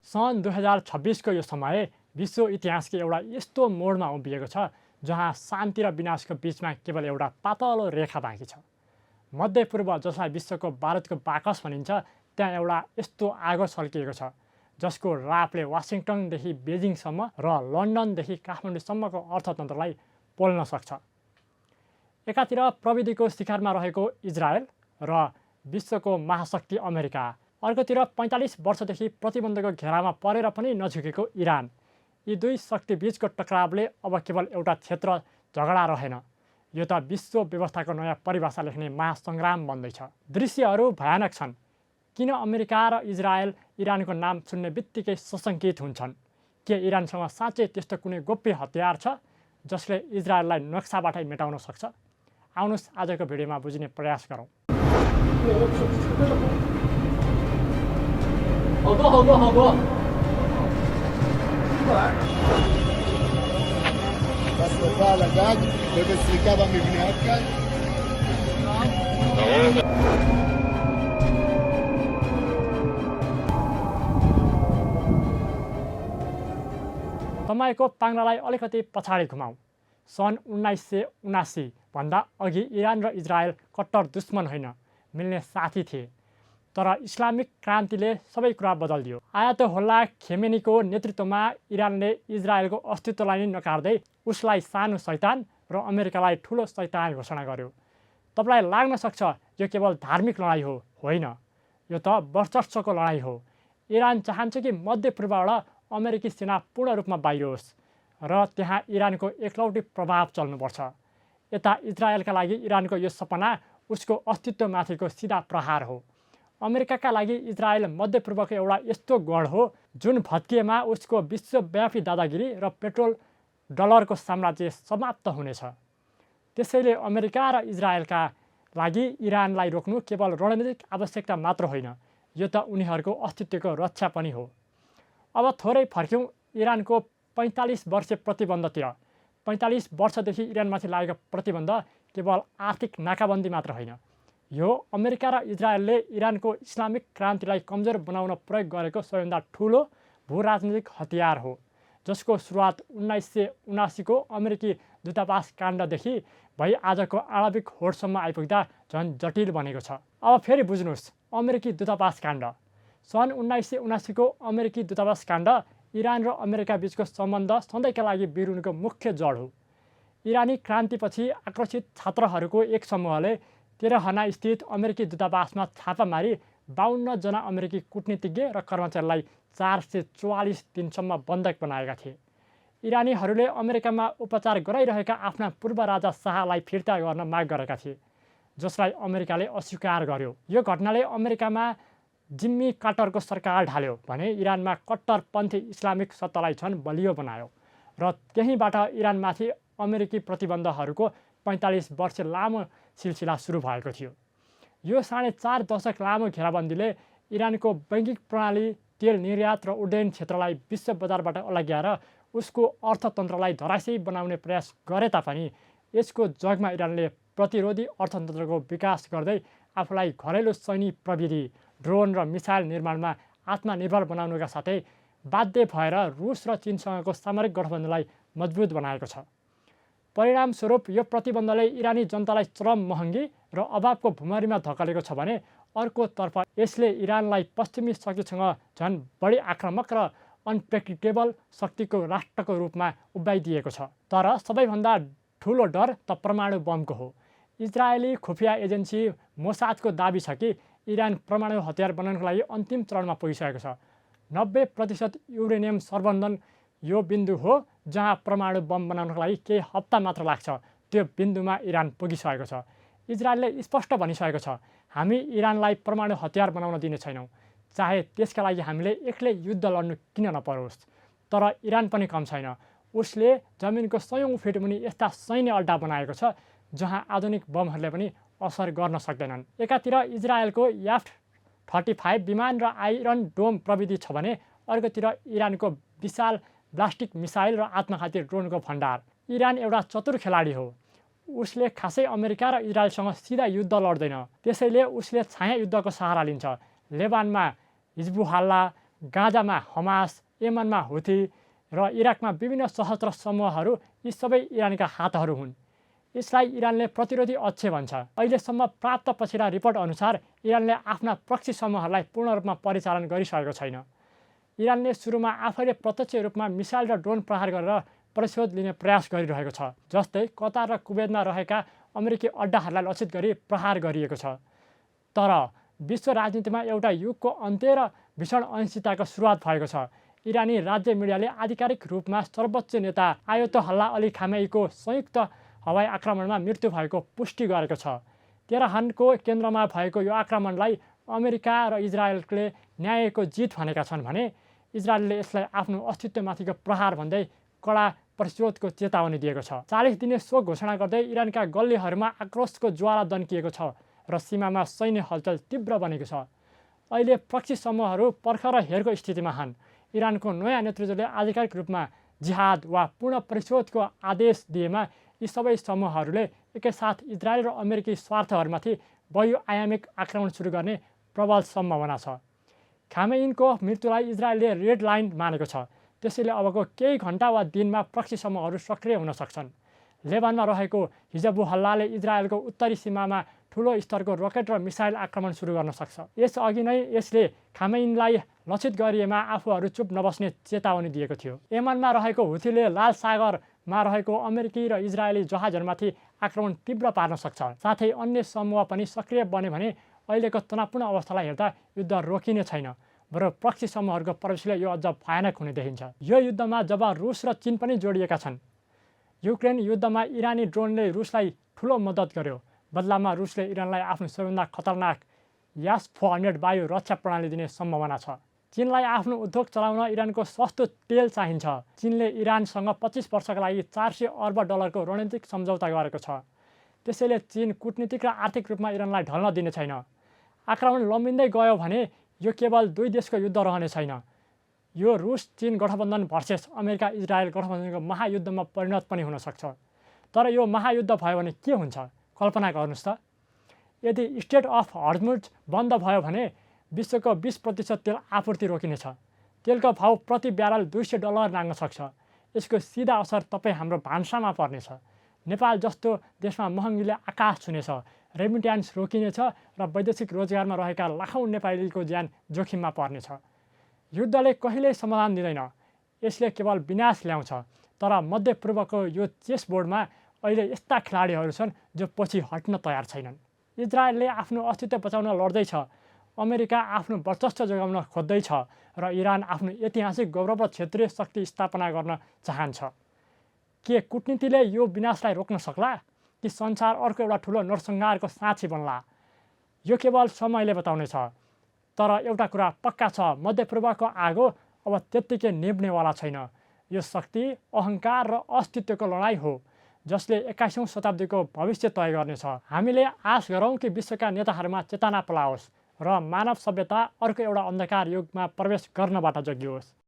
सन् 2026को यो समय विश्व इतिहासको एउटा यस्तो मोडमा उभिएको छ जहाँ शान्ति र विनाशको बिचमा केवल एउटा पातलो रेखा बाँकी छ। मध्यपूर्व, जसलाई विश्वको बारुदको बाकस भनिन्छ, त्यहाँ एउटा यस्तो आगो छल्किएको छ जसको रापले वासिङटनदेखि बेजिङसम्म र लन्डनदेखि काठमाडौँसम्मको अर्थतन्त्रलाई पोल्न सक्छ। एकातिर प्रविधिको शिखरमा रहेको इजरायल र विश्वको महाशक्ति अमेरिका, अर्कोतिर 45 वर्षदेखि प्रतिबन्धको घेरामा परेर पनि नझुकेको इरान। यी दुई शक्तिबीचको टकरावले अब केवल एउटा क्षेत्र झगडा रहेन, यो त विश्व व्यवस्थाको नयाँ परिभाषा लेख्ने महासङ्ग्राम बन्दैछ। दृश्यहरू भयानक छन्। किन अमेरिका र इजरायल इरानको नाम सुन्ने बित्तिकै सशङ्कित हुन्छन्? के इरानसँग साँच्चै त्यस्तो कुनै गोप्य हतियार छ जसले इजरायललाई नक्साबाटै मेटाउन सक्छ? आउनुहोस् आजको भिडियोमा बुझ्ने प्रयास गरौँ। तपाईँको पाङ्ग्रालाई अलिकति पछाडि घुमाउँ। सन् 1979 भन्दा अघि इरान र इजरायल कट्टर दुश्मन होइन, मिल्ने साथी थिए। तर इस्लामिक क्रान्तिले सबै कुरा बदलिदियो। आयातोल्लाह खेमेनीको नेतृत्वमा इरानले इजरायलको अस्तित्वलाई नै नकार्दै उसलाई सानो शैतान र अमेरिकालाई ठुलो शैतान घोषणा गर्यो। तपाईँलाई लाग्न सक्छ यो केवल धार्मिक लडाइँ हो। होइन, यो त वर्चस्वको लडाइँ हो। इरान चाहन्छ कि मध्यपूर्वबाट अमेरिकी सेना पूर्ण रूपमा बाहिरोस् र त्यहाँ इरानको एकलौटी प्रभाव चल्नुपर्छ। यता इजरायलका लागि इरानको यो सपना उसको अस्तित्वमाथिको सिधा प्रहार हो। अमेरिकाका लागि इजरायल मध्यपूर्वको एउटा यस्तो गढ हो जुन भत्किएमा उसको विश्वव्यापी दादागिरी र पेट्रोल डलरको साम्राज्य समाप्त हुनेछ। त्यसैले अमेरिका र इजरायलका लागि इरानलाई रोक्नु केवल रणनीतिक आवश्यकता मात्र होइन, यो त उनीहरूको अस्तित्वको रक्षा पनि हो। अब थोरै फर्क्यौँ इरानको 45 वर्षे प्रतिबन्धतिर। 45 वर्षदेखि इरानमाथि लागेको प्रतिबन्ध केवल आर्थिक नाकाबन्दी मात्र होइन, यो अमेरिका र इजरायलले इरानको इस्लामिक क्रान्तिलाई कमजोर बनाउन प्रयोग गरेको सबैभन्दा ठुलो भूराजनीतिक हतियार हो, जसको सुरुवात 1979 को अमेरिकी दूतावास काण्डदेखि भई आजको आणविक होडसम्म आइपुग्दा झन् जटिल बनेको छ। अब फेरि बुझ्नुहोस्, अमेरिकी दूतावास काण्ड। सन् 1979 को अमेरिकी दूतावास काण्ड इरान र अमेरिका बीचको सम्बन्ध सधैँका लागि बिरुनुको मुख्य जड हो। इरानी क्रान्तिपछि आक्रोशित छात्रहरूको एक समूहले तेहरान स्थित अमेरिकी दूतावासमा छापा मारी 52 जना अमेरिकी कूटनीतिज्ञ र कर्मचारीलाई 444 दिनसम्म बन्धक बनाएका थिए। इरानीहरूले अमेरिकामा उपचार गराइरहेका आफ्ना पूर्व राजा शाहलाई फिर्ता गर्न माग गरेका थिए, जसलाई अमेरिकाले अस्वीकार गर्यो। यो घटनाले अमेरिकामा जिम्मी कार्टरको सरकार ढाल्यो भने इरानमा कट्टरपन्थी इस्लामिक सत्तालाई झन् बलियो बनायो र त्यहीँबाट इरानमाथि अमेरिकी प्रतिबन्धहरूको 45 वर्ष लामो सिलसिला सुरु भएको थियो। यो 4.5 दशक लामो घेराबन्दीले इरानको बैंकिक प्रणाली, तेल निर्यात र उड्डयन क्षेत्रलाई विश्व बजारबाट अलग्याएर उसको अर्थतन्त्रलाई धराशायी बनाउने प्रयास गरे तापनि यसको जगमा इरानले प्रतिरोधी अर्थतन्त्रको विकास गर्दै आफूलाई घरेलु सैनिक प्रविधि, ड्रोन र मिसाइल निर्माणमा आत्मनिर्भर बनाउनुका साथै बाध्य भएर रुस र चीनसँगको सामरिक गठबन्धनलाई मजबुत बनाएको छ। परिणामस्वरूप यो प्रतिबन्धले इरानी जनतालाई चरम महँगी र अभावको भुमरीमा धकेलेको छ भने अर्कोतर्फ यसले इरानलाई पश्चिमी शक्तिसँग झन् बढी आक्रामक र अनप्रेडिक्टेबल शक्तिको राष्ट्रको रूपमा उभ्याइदिएको छ। तर सबैभन्दा ठुलो डर त परमाणु बमको हो। इजरायली खुफिया एजेन्सी मोसादको दाबी छ कि इरान परमाणु हतियार बनाउनको लागि अन्तिम चरणमा पुगिसकेको छ। 90% युरेनियम सर्वन्धन यो बिन्दु हो जहाँ परमाणु बम बनाउनको लागि केही हप्ता मात्र लाग्छ। त्यो बिन्दुमा इरान पुगिसकेको छ। इजरायलले स्पष्ट भनिसकेको छ, हामी इरानलाई परमाणु हतियार बनाउन दिने छैनौँ, चाहे त्यसका लागि हामीले एक्लै युद्ध लड्नु किन नपरोस्। तर इरान पनि कम छैन। उसले जमिनको 100औं फिट मुनि यस्ता सैन्य अड्डा बनाएको छ जहाँ आधुनिक बमहरूले पनि असर गर्न सक्दैनन्। एकातिर इजरायलको F-35 विमान र आइरन डोम प्रविधि छ भने अर्कोतिर इरानको विशाल ब्लास्टिक मिसाइल र आत्मघाती ड्रोनको भण्डार। इरान एउटा चतुर खेलाडी हो। उसले खासै अमेरिका र इजरायलसँग सिधा युद्ध लड्दैन, त्यसैले उसले छाया युद्धको सहारा लिन्छ। लेबानमा हिजबुल्लाह, गाजामा हमास, यमनमा हुथी र इराकमा विभिन्न सशस्त्र समूहहरू यी सबै इरानका हातहरू हुन्। यसलाई इरानले प्रतिरोधी अक्ष भन्छ। अहिलेसम्म प्राप्त पछिल्ला रिपोर्ट अनुसार इरानले आफ्ना प्रक्सी समूहहरूलाई पूर्ण रूपमा परिचालन गरिसकेको छैन। इरानले सुरुमा आफैले प्रत्यक्ष रूपमा मिसाइल र ड्रोन प्रहार गरेर प्रतिशोध लिने प्रयास गरिरहेको छ। जस्तै कतार र कुवेतमा रहेका अमेरिकी अड्डाहरूलाई लक्षित गरी प्रहार गरिएको छ। तर विश्व राजनीतिमा एउटा युगको अन्त्य र भीषण अनिश्चितताको सुरुवात भएको छ। इरानी राज्य मिडियाले आधिकारिक रूपमा सर्वोच्च नेता आयतोल्लाह अली खामेनीको संयुक्त हवाई आक्रमणमा मृत्यु भएको पुष्टि गरेको छ। तेहरानको केन्द्रमा भएको यो आक्रमणलाई अमेरिका र इजरायलले न्यायको जित भनेका छन् भने इजरायलले यसलाई आफ्नो अस्तित्वमाथिको प्रहार भन्दै कडा प्रतिशोधको चेतावनी दिएको छ। 40 दिने शोक घोषणा गर्दै इरानका गल्लीहरूमा आक्रोशको ज्वाला दन्किएको छ र सीमामा सैन्य हलचल तीव्र बनेको छ। अहिले प्रक्सी समूहहरू पर्ख र हेरको स्थितिमा छन्। इरानको नयाँ नेतृत्वले आधिकारिक रूपमा जिहाद वा पूर्ण प्रतिशोधको आदेश दिएमा यी सबै समूहहरूले एकैसाथ इजरायल र अमेरिकी स्वार्थहरूमाथि बहुआयामिक आक्रमण सुरु गर्ने प्रबल सम्भावना छ। खामेनीको मृत्युलाई इजरायलले रेड लाइन मानेको छ। त्यसैले अबको केही घण्टा वा दिनमा प्रक्सी समूहहरू सक्रिय हुन सक्छन्। लेबानमा रहेको हिजबुल्लाहले इजरायलको उत्तरी सीमामा ठूलो स्तरको रकेट र मिसाइल आक्रमण सुरु गर्न सक्छ। यसअघि नै यसले खामेनीलाई लक्षित गरिएमा आफूहरू चुप नबस्ने चेतावनी दिएको थियो। यमनमा रहेको हुथीले लाल सागरमा रहेको अमेरिकी र इजरायली जहाजहरूमाथि आक्रमण तीव्र पार्न सक्छ। साथै अन्य समूह पनि सक्रिय बने भने अहिलेको तनावपूर्ण अवस्थालाई हेर्दा युद्ध रोकिने छैन। बरु प्रक्सी समूहहरूको प्रवेशले यो अझ भयानक हुने देखिन्छ। यो युद्धमा जब रुस र चीन पनि जोडिएका छन्। युक्रेन युद्धमा इरानी ड्रोनले रुसलाई ठूलो मद्दत गर्यो। बदलामा रुसले इरानलाई आफ्नो सबैभन्दा खतरनाक यास-400 वायु रक्षा प्रणाली दिने सम्भावना छ। चीनलाई आफ्नो उद्योग चलाउन इरानको सस्तो तेल चाहिन्छ। चीनले इरानसँग 25 वर्षका लागि $400 अर्ब रणनीतिक सम्झौता गरेको छ। त्यसैले चीन कूटनीतिक र आर्थिक रूपमा इरानलाई ढल्न दिने छैन। आक्रमण लम्बिँदै गयो भने यो केवल दुई देशको युद्ध रहने छैन। यो रुस चीन गठबन्धन भर्सेस अमेरिका इजरायल गठबन्धनको महायुद्धमा परिणत पनि हुन सक्छ। तर यो महायुद्ध भयो भने के हुन्छ कल्पना गर्नुहोस् त। यदि स्ट्रेट अफ हर्मुज बन्द भयो भने विश्वको 20% तेल आपूर्ति रोकिनेछ। तेलको भाउ प्रति ब्यारल $200 नाग्न सक्छ। यसको सिधा असर तपाईँ हाम्रो भान्सामा पर्नेछ। नेपाल जस्तो देशमा महँगीले आकाश छुनेछ। रेमिट्यान्स रोकिनेछ र वैदेशिक रोजगारमा रहेका लाखौँ नेपालीको ज्यान जोखिममा पर्नेछ। युद्धले कहिल्यै समाधान दिँदैन, यसले केवल विनाश ल्याउँछ। तर मध्यपूर्वको यो चेस बोर्डमा अहिले यस्ता खेलाडीहरू छन् जो पछि हट्न तयार छैनन्। इजरायलले आफ्नो अस्तित्व बचाउन लड्दैछ, अमेरिका आफ्नो वर्चस्व जोगाउन खोज्दैछ र इरान आफ्नो ऐतिहासिक गौरव र क्षेत्रीय शक्ति स्थापना गर्न चाहन्छ। के कूटनीतिले यो विनाशलाई रोक्न सक्ला कि संसार अर्को एउटा ठूलो नरसंहारको साक्षी बन्ला? यो केवल समयले बताउनेछ। तर एउटा कुरा पक्का छ, मध्यपूर्वको आगो अब त्यत्तिकै निभ्नेवाला छैन। यो शक्ति, अहङ्कार र अस्तित्वको लडाइँ हो जसले 21औं शताब्दीको भविष्य तय गर्नेछ। हामीले आश गरौँ कि विश्वका नेताहरूमा चेतना पलाओस् र मानव सभ्यता अर्को एउटा अन्धकार युगमा प्रवेश गर्नबाट जोगियोस्।